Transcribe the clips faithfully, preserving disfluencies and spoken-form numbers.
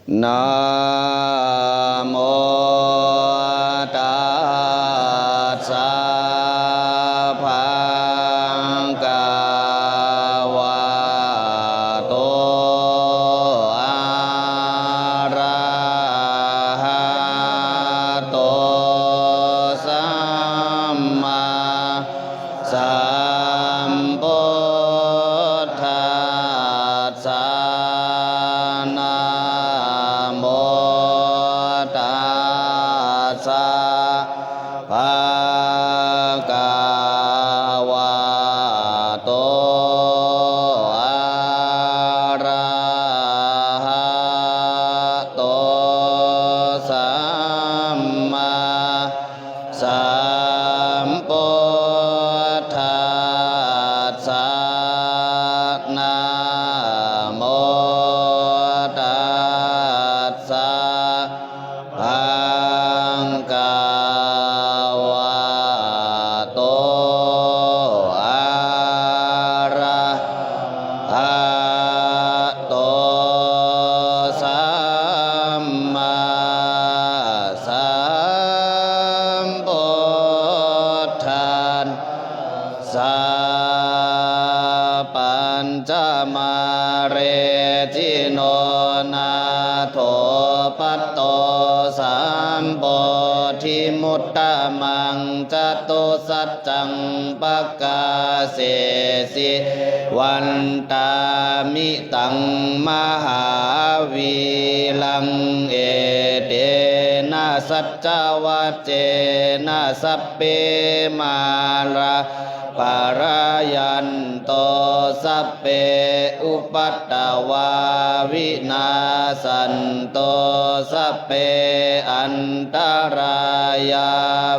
Namo tassa bhagavato arahato sammāsambuddhassa. Namo tassa bhagavato arahato sammāsambuddhassa. Namo tassa bhagavato arahato sammāsambuddhassa. Pañcamāreci no nātho patto sambodhimuttamaṃ, catusaccaṃ pakāsesi vandāmi taṃ mahāvīraṃ. Etena saccavajjena sabbe mārā palayanto, sabbe upaddavā vināsantu, sabbe antarāyā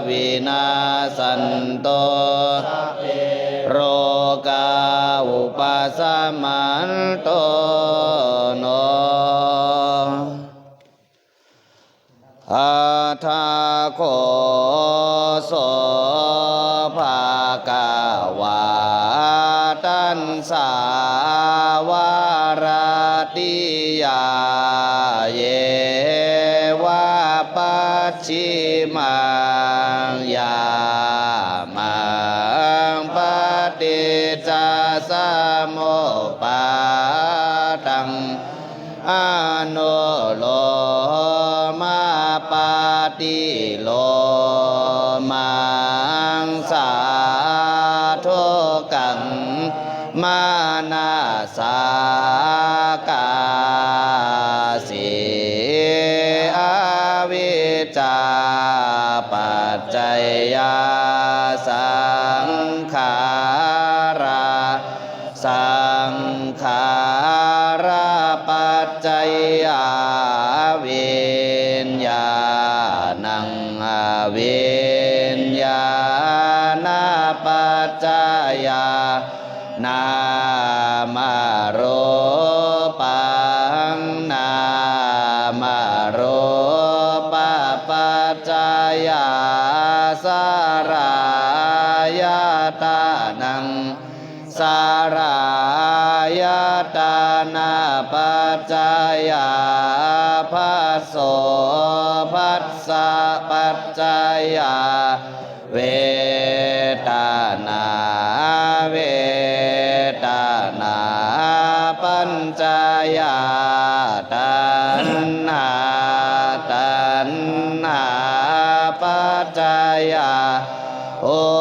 vināsantu, sabbe rogā vūpasamantu no. Atha kho so bhagavā taṇṭhavaratiyaṃ yeva pacchimaṃ yāmaṃ paṭiccasamuppādaṃ anulomapaṭilomaṃ sādhukaṃ manasā kāsi. Avijjāpaccayā saṅkhārā, saṅkhārapaccayā viññāṇaṃ, aviññāṇapaccayā nāmarūpaṃ, nāmarūpapaccayā saḷāyatanaṃ, saḷāyatanapaccayā phasso, phassapaccayā vedanā, vedanāpaccayā taṇhā, taṇhāpaccayā upādānaṃ,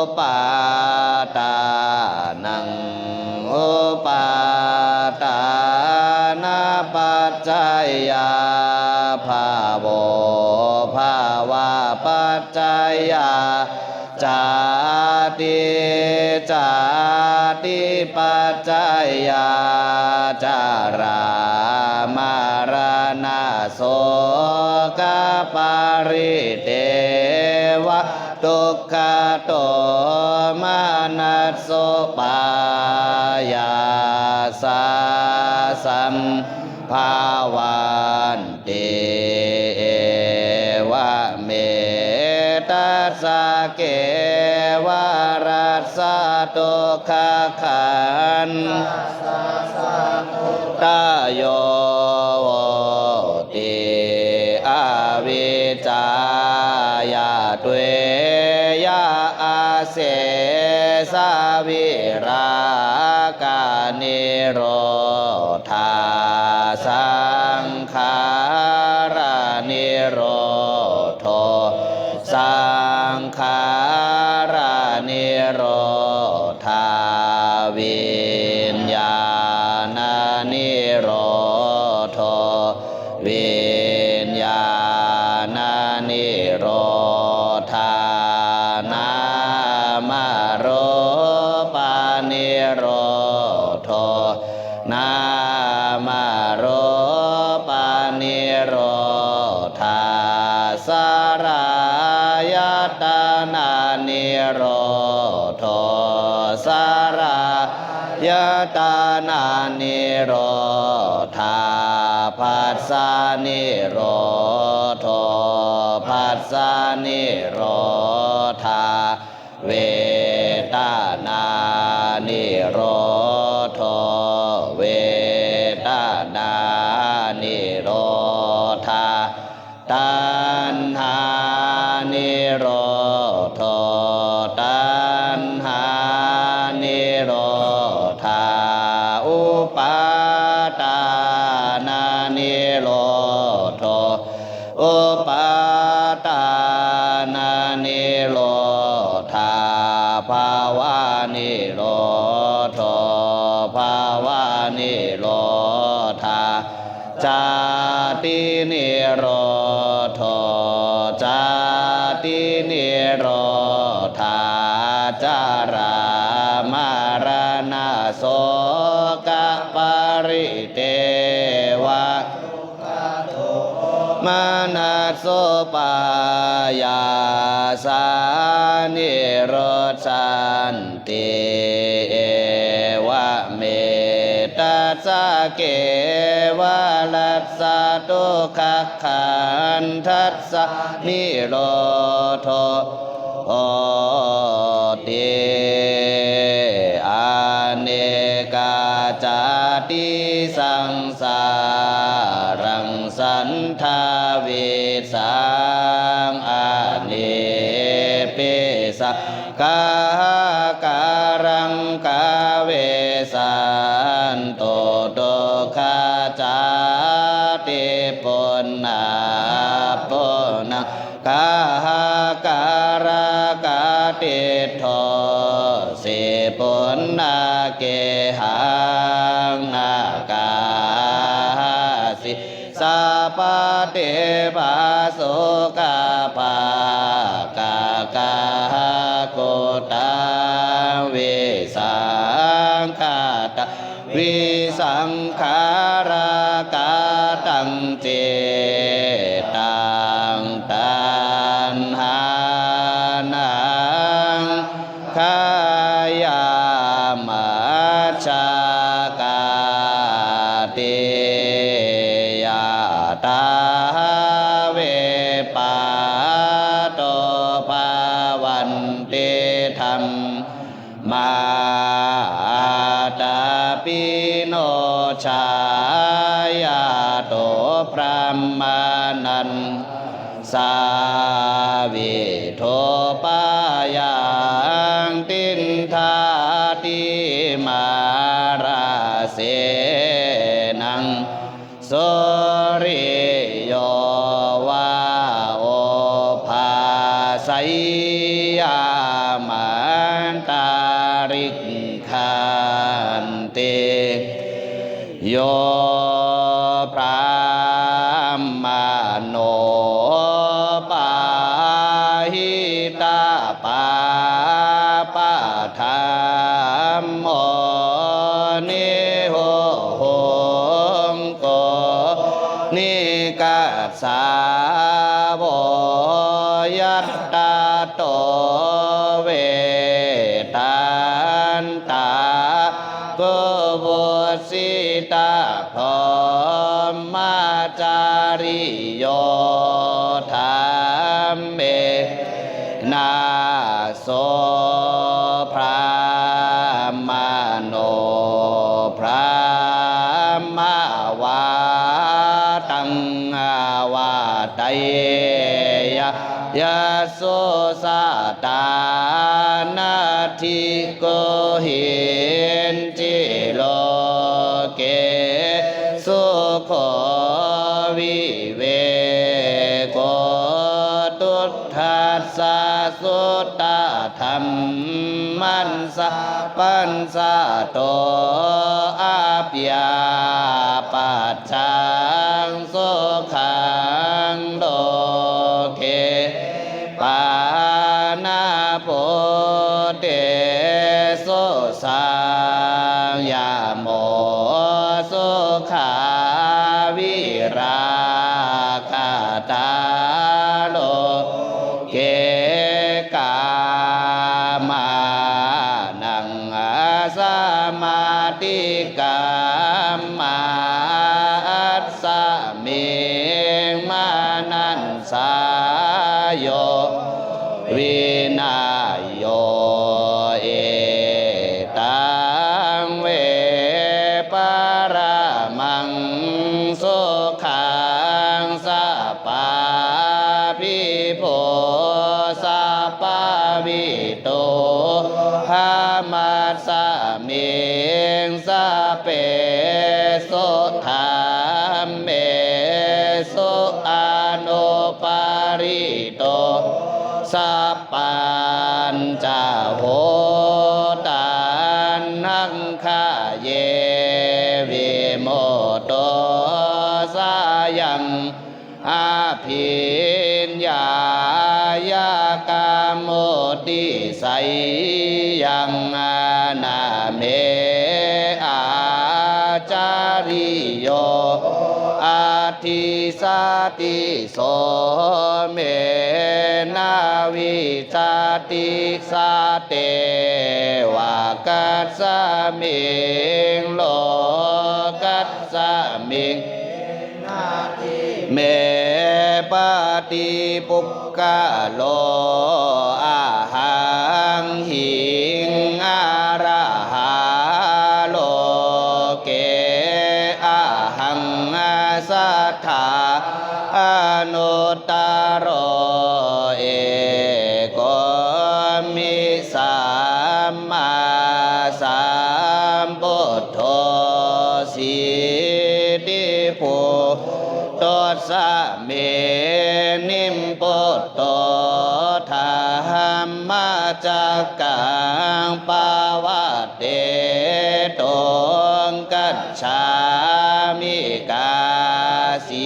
upādānapaccayā bhavo, bhavapaccayā jāti, jātipaccayā jarāmaraṇasoka paridevadukkhadomanassupāyāsā sambhavan ti. Evametattha kevalassa dukkhakhandhassa samudayo hoti. sesā virāganirodhā saṅkhāranirodho saṅkhāranirodhā viññāṇanirodho viññāṇanirodhā nāmarūpanirodho nāmarūpanirodhā saḷāyatananirodho saḷāyatananirodhā phassanirodho phassanirodhā vedanānirodho vedanānirodhā taṇhānirodho taṇhānirodhā upādānanirodho upādānanirodhā bhavanirodho bhavanirodhā jātinirodho jātinirodhā jarāmaraṇasokaparideva manasupāyāsā nirujjhanti evametassa kevalassa dukkhakhandhassa nirodho hoti anekā jāti saṃsāraṃ sandhāvissaṃ anepi saṅkhā kālaṃ kavesantu dukkhā jāti punappuna gaha kālakā tiṭṭhosi punaggehaṃ aggahaṃsi sapaṭibhāsu gaha gaha guttā visaṅkhā visaṅkhārā kataṃ cittaṃ taṇhānaṃ khayamajjhakā ti yathā vippato bhavanti dham mā ātāpi no jāyāto brāhmaṇassa vidhupāyaṃ tiṇhādimārasenaṃ suriyo vā obhāsayyamantarikkhāti yo brāhmaṇo pahita pāpadhammo nihohoṃ ko nikassa vo yattha to vedantā kuvussita brahmacariyo dhammena so brāhmaṇo brahmavādaṃ avadeyya yaso satānatthi kohinci loke sukho viveko tuṭṭhassa suttaṭṭhammassa paccato apyāpajjhaṃ sukhaṃ loke pāṇabhūtesu saṃyamo sukhā virāgatā loke kāmānaṃ samātikkhamā asmiṃ manassā yo vinayo etaṃ ve paramaṃ sukhaṃ sabbābhibho sabbāvito hamasmiṃ sabbesu dhammesu anupārito sabbañca hotatthaṃ khaye vimutto sayaṃ abhiññāya kamoti seyyaṃ. Na me ācariyo atthi sati so me na vijjati satevakasmiṃ lokasmiṃ me patipuggalo ahaṃ hiṃ arahā loke ahaṃ satthā anuttaro ekomi sammāsambuddho sīti buddhosmiṃ buddho dhammacakkaṃ pavattetoṃ gacchāmi. Kāsīnaṃ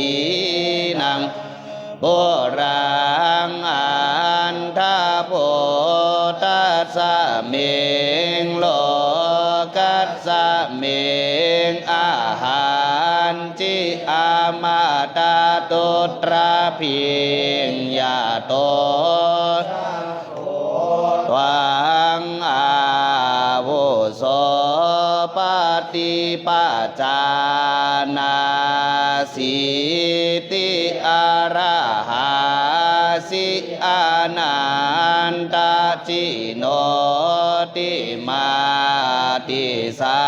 puraṃ anthabhūtasmiṃ lokasmiṃ ahañci amattasutrabhiññato tvaṃ āvuso paṭipajānāsīti arahāsi anantajino timādi sā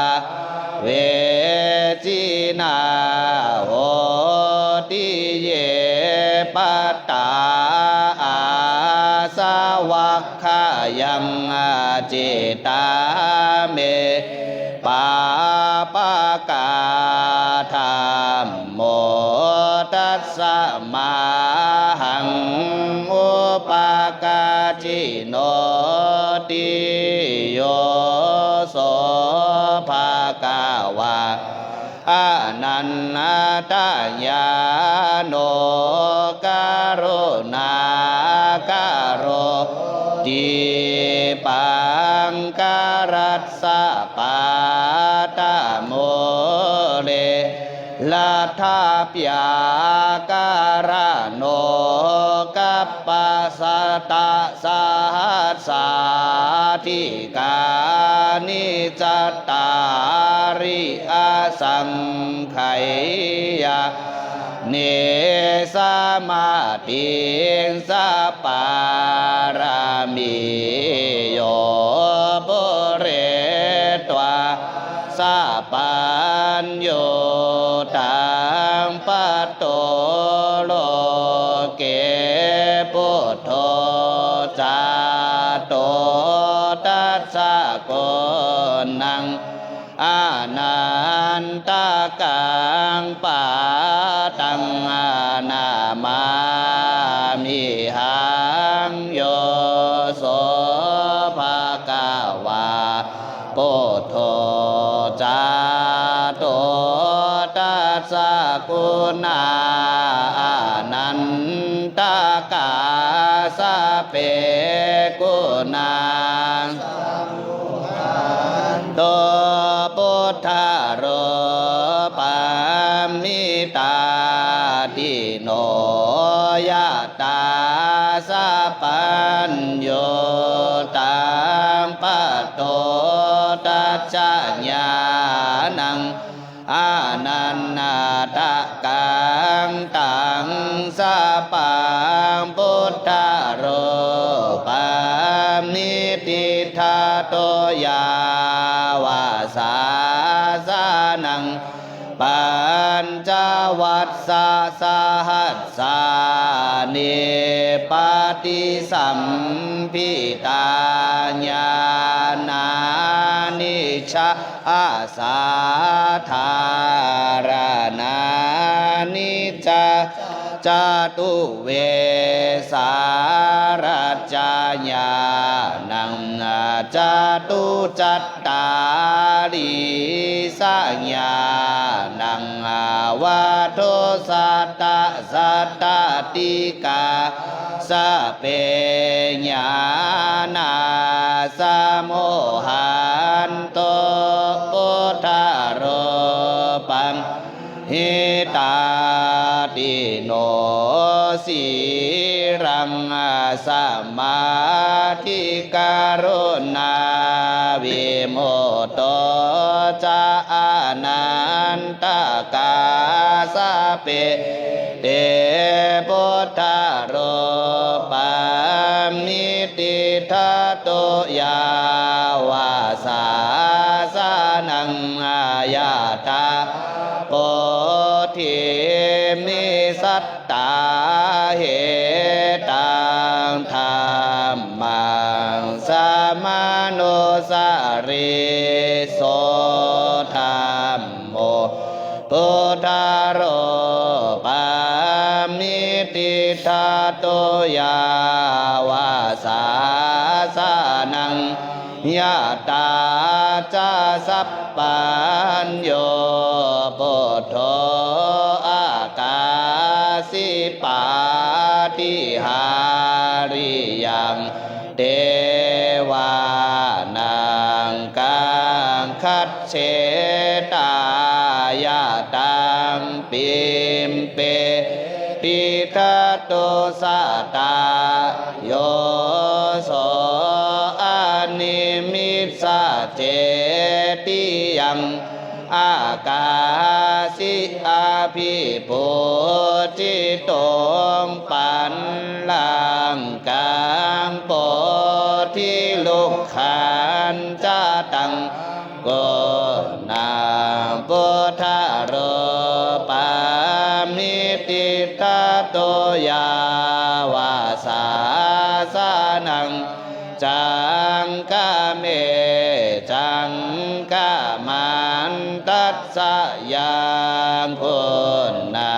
ve cīnā hoti ye pattā āsavakkhayaṃ cittā me pāpakā. Dhammo tasmāhaṃ upakaccino ti yo so bhagavā anantañāṇo karuṇākaro dīpaṅkarassa paddamūle laddhabyākaraṇo kappasata sahassādhikāni cattāri asaṅkhayyāni samadhiṃ sapāramī yo pūretvā sapaññutaṃ patto loke buddho anantakaṃ pādaṃ namāmihaṃ. Yo so bhagavā buddho ca dodasaguna anantakā sabbe gunā to buddharūpaṃ mitadino yattha sabbaññutaṃ padodajja ñāṇaṃ ananatakaṃ taṃ sabbaṃ buddharūpaṃ nidiṭṭhato yāva sāsanaṃ pañcavassa sahassāni paṭisaṃ pitā ñāṇāni ca asadhāraṇāni ca catuvesārajja ñāṇaṃ catucattāḷīsa ñāṇaṃ avaḍḍhu satta sattaṭṭhikā sabbe ñāṇā samohanto buddharūpaṃ hitādino sīlaṃ samādhi karuṇā vimutto ca anantakā sabbe te buddharūpaṃ nidiṭṭhato yāva sāsanaṃ yattha bodhimhi sattāhi taṃ dhammaṃ samanussarī. So dhammo buddharūpaṃ nidiṭṭhato yāva sāsanaṃ yattha ca sappañño buddho ākāsi pāṭihāriyaṃ devānaṃ kaṅkhajjhetha yathaṃ pīpe tiṭṭhato sattā. Yo so animicchacetiyaṃ ākāsi abhipūjituṃ pallaṅkaṃ bodhirukkhañca taṃ kho naṃ buddharūpaṃ nidiṭṭhato yāva sāsanaṃ caṅkame caṅkamantassa yaṃ guṇā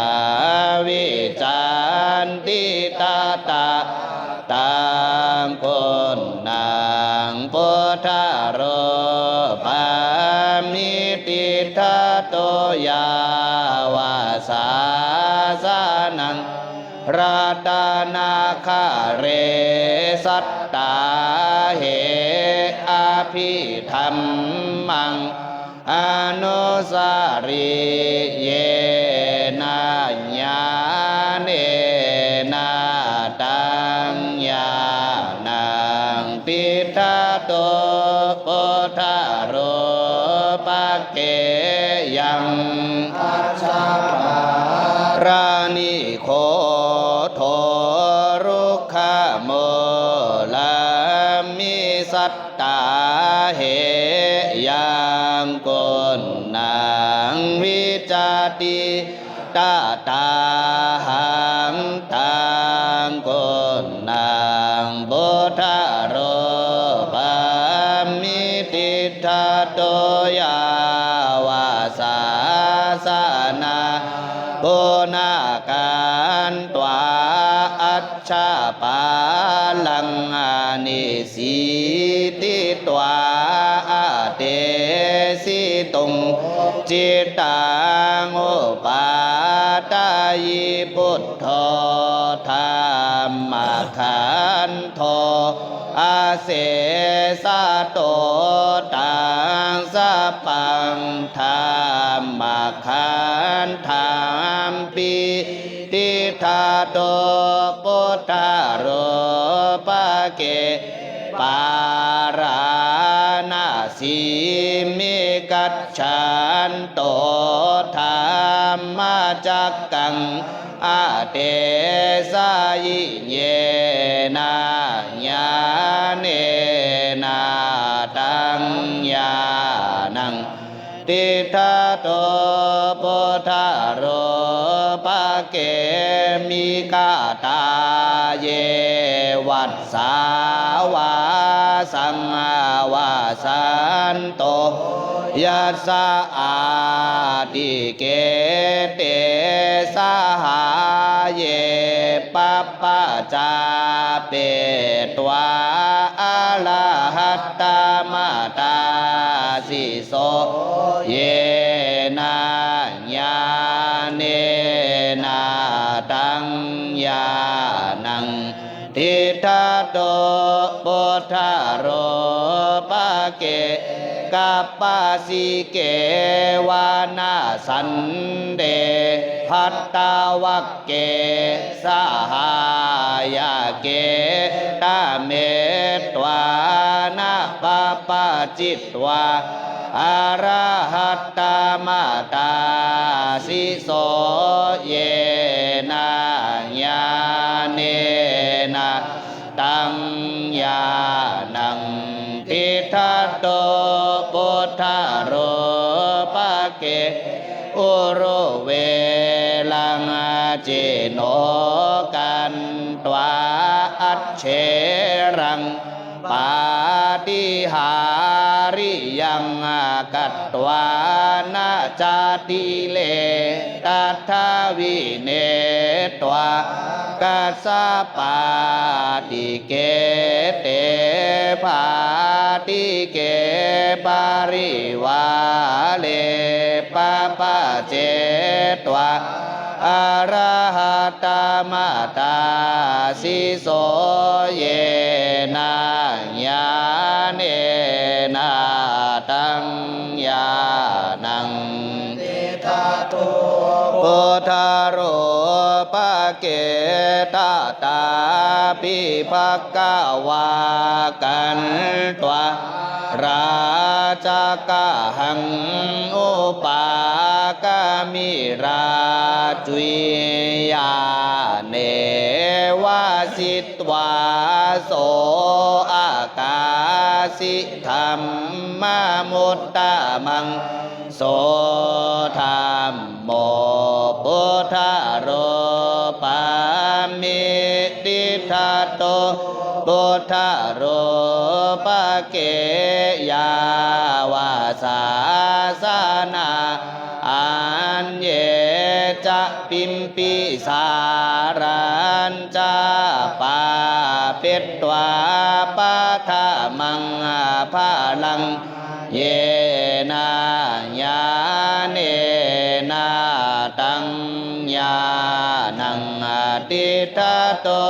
vijañti tatra taṃ guṇaṃ buddharūpaṃ nidiṭṭhato yāva sāsanaṃ ratanāgare sattā he abhidhammaṃ anusari yena ñāṇena taṃ ñāṇaṃ tiṭṭhato buddharūpaṃ ke yaṃ ajjhapāraṇiko dhorukkhamūlamhi sattā he yaṃ guṇaṃ vijjati tatrāhaṃ taṃ guṇaṃ buddharūpaṃ nidiṭṭhato nāgantvā ajjapālaṃ nisīditvā adesituṃ, cittaṃ upādāyi buddho dhammagandho asesato. Taṃ sabbaṃ dhammagandhaṃ piṭṭhidāto buddharūpake pārāṇasiṃ gaccha nto dhammacakkaṃ adesayi. Yena ñāṇena taṃ ñāṇaṃ diṭṭhato buddharūpake migatā ye vassāvāsaṃ vasanto yassa ātikete saha ye pabbajāpetvā arahattamātāsi. So yena ñāṇena taṃ ñāṇaṃ diṭṭhato buddharūpake kappasike vanasaṇṭhe bhaddavagge sahāyake tametvāna pabbajit vā arahattamātāsi. So yena ñāṇena taṃ ñāṇaṃ diṭṭhato buddharūpake uruvelaṃ cino kantvā acceraṃ pāṭihāriyaṃ katvāna cantile tattha vinetvā kassapāṭike te bhattike parivāre pabbajētvā arahattamātāsi. So yena ñāṇena taṃ ñāṇaṃ diṭṭhato buddharūpake tathāpi bhagavā kantvā rājagahaṃ upāgami rājubhiyāne vasitvā so akāsi dhammamuttamaṃ. So dhammo buddharūpamhi diṭṭhato buddharūpake yāva sāsanā aññe ca bimbisārañca pāpettvā paṭhamaṃ phalaṃ. Yena ñāṇena taṃ ñāṇaṃ diṭṭhato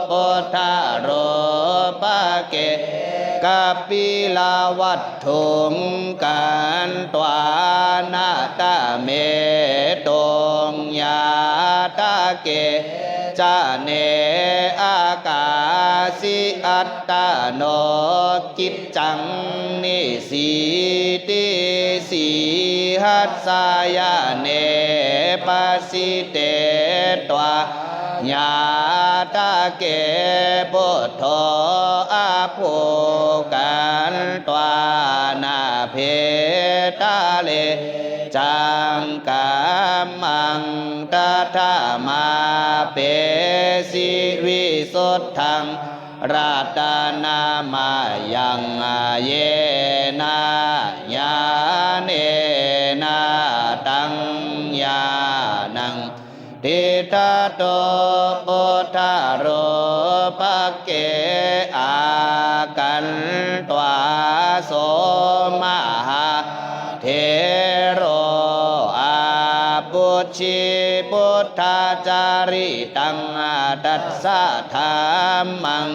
buddharūpake kapilavatthum kantvāna tametuṃ ñātake cāne akāsi attano kiccaṃ nisīdi sīhassayane pasīdetvā ñātake buddho abbhuggantā nābhetale caṅkammaṃ tathāmāpesi visuddhaṃ ratanamayaṃ. Yena ñāṇena taṃ ñāṇaṃ Tiṭṭhato buddharūpake āgantvā so mahāthero avucci buddhacaritaṃ. Tassa dhammaṃ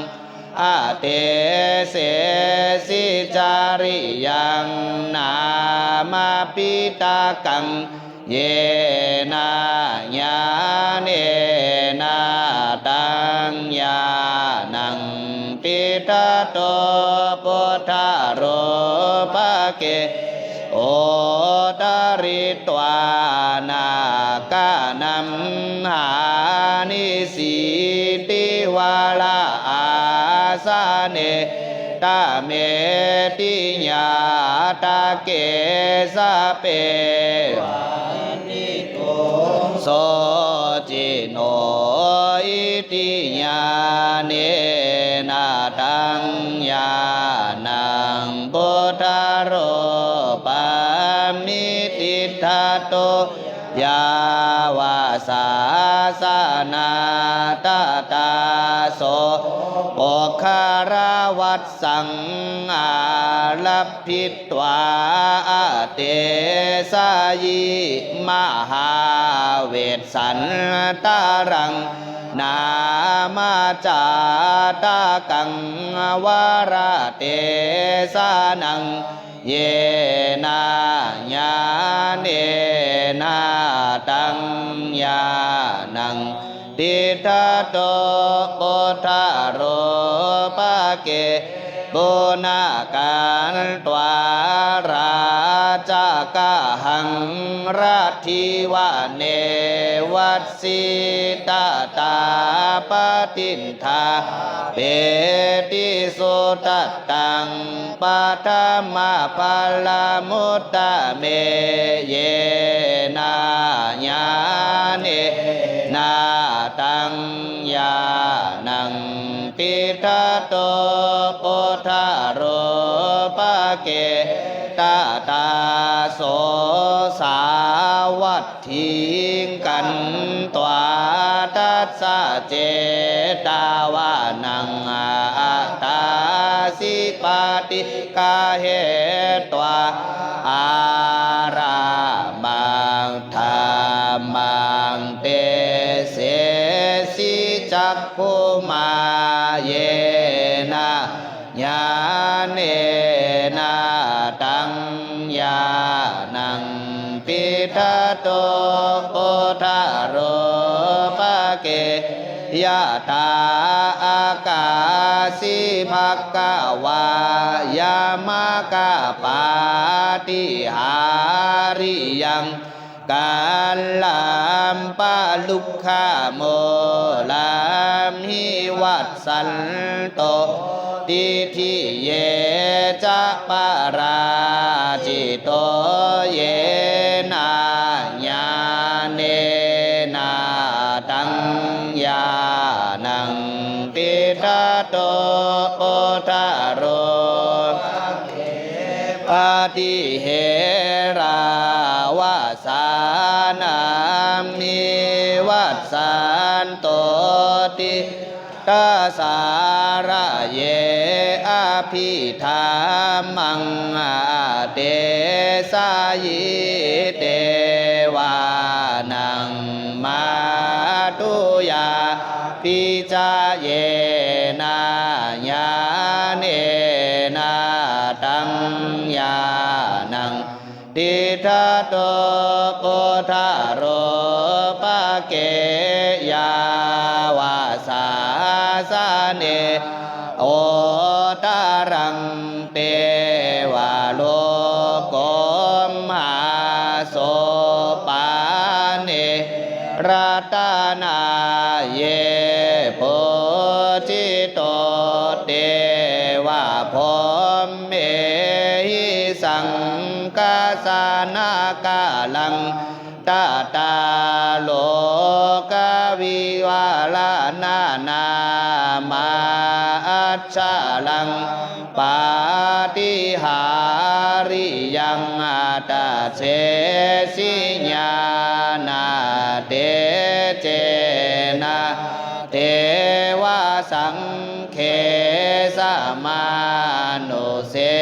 adesesi cariyaṃ nāma piṭakaṃ. Yena ñāṇena taṃ ñāṇaṃ tiṭṭhato buddharūpake uttaritvā nāganamhāni sītivara āsane. Tameti ñātake sabbe so cino iti ñāṇena taṃ ñāṇaṃ buddharūpamhi tiṭṭhato yāva sāsanā. Tathā so puggalavassaṃ ārabhitvā adesayi mahāvessantaraṃ nāma jātakaṃ varadesanaṃ. Yena ñāṇena taṃ ñāṇaṃ tiṭṭhato buddharūpake punakkhatvā rājagahaṃ latthivane vajjitaṭṭhapattidāpeti sudaṭṭhaṃ paṭhamabalamuttame. Yena ñāṇena taṃ ñāṇaṃ tiṭṭhato buddharūpake tathā so sāvat thiṃ katvā tassa jetavanaṃ aṭṭhāsi paṭiggahetvā ārāmaṃ dhammaṃ desesi cakkhumā. Yena ñāṇena taṃ ñāṇaṃ tiṭṭhato buddharūpake yathā ākāsi bhaggavā yamakapaṭihāriyaṃ kallaṃ palukkamūlamhi vassanto diṭṭhiye ca parājito. Yena ñāṇena taṃ ñāṇaṃ tiṭṭhato buddharūpake paṭiherava sānamhi vassanto diṭṭhassāraye abhidhammaṃ adesayi. Devānaṃ mātuyā pi ca yena ñāṇena taṃ ñāṇaṃ tiṭṭhato buddharūpake yāva sāsane uttaraṃ devalokomhasoppāne ratanaye pūjito devabrahmāhi saṅghassa nāgaraṃ tathā lokavihāraṇāma accaraṃ paṭihāriyaṃ dasesi ñāṇatejena saṅghe samānuse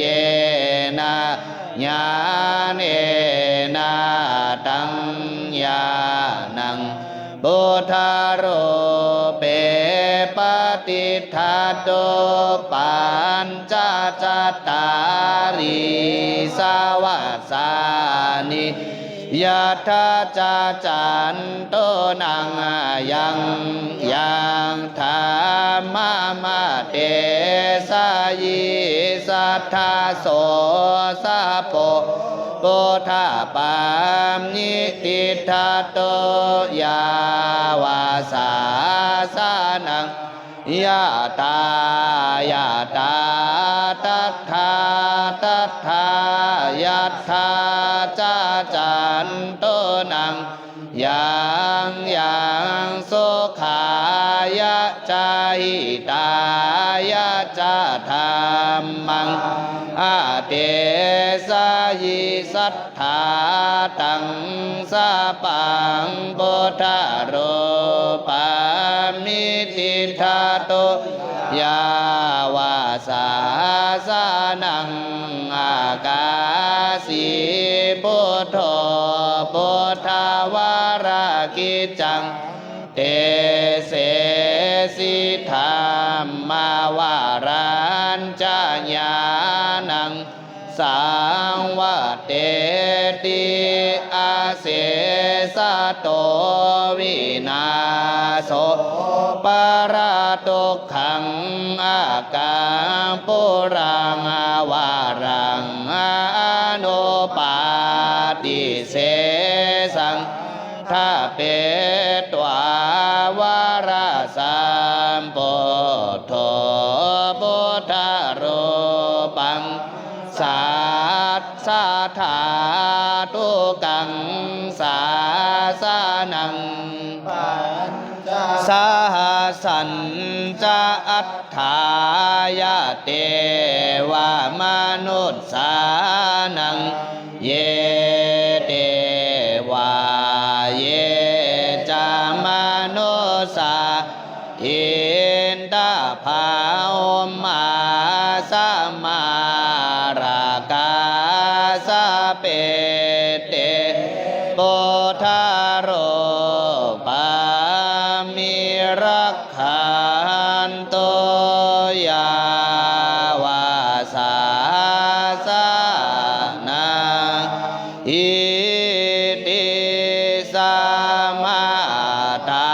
yena ñāṇena taṃ ñāṇaṃ buddharūpe patiṭṭhātu pañcacattālīsavassāni. Yadā ca candunaṃ yaṃ yaṃ dhammamadesayī sadā so sapo buddhapaññi tiṭṭhatu yāva sāsanaṃ yathā yathā tathā tathā. Yadā ca candunaṃ yaṃ yaṃ sukhāya ca hitāya ca dhammaṃ adesayī sat thā taṃ sabbaṃ buddharūpaṃ tiṭṭhatu yāva sāsanaṃ akāsi buddho buddhavārā kiccaṃ desesi dhammavārañca ñāṇaṃ saṃvatteti asesato vināso paradukkhaṃ akāpuraṃ avaraṃ anupādisesaṃ ṭhapetvā varasaṃ buddho buddharūpaṃ saddadhātukaṃ sāsanaṃ sahassañca atthāya devamanussānaṃ ye devā ye ca manussā indabrahmā samārakā sabbe te buddharūpamī rakkhantu yāva sāsanaṃ iti samatā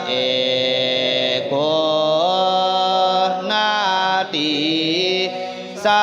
eko nāti sa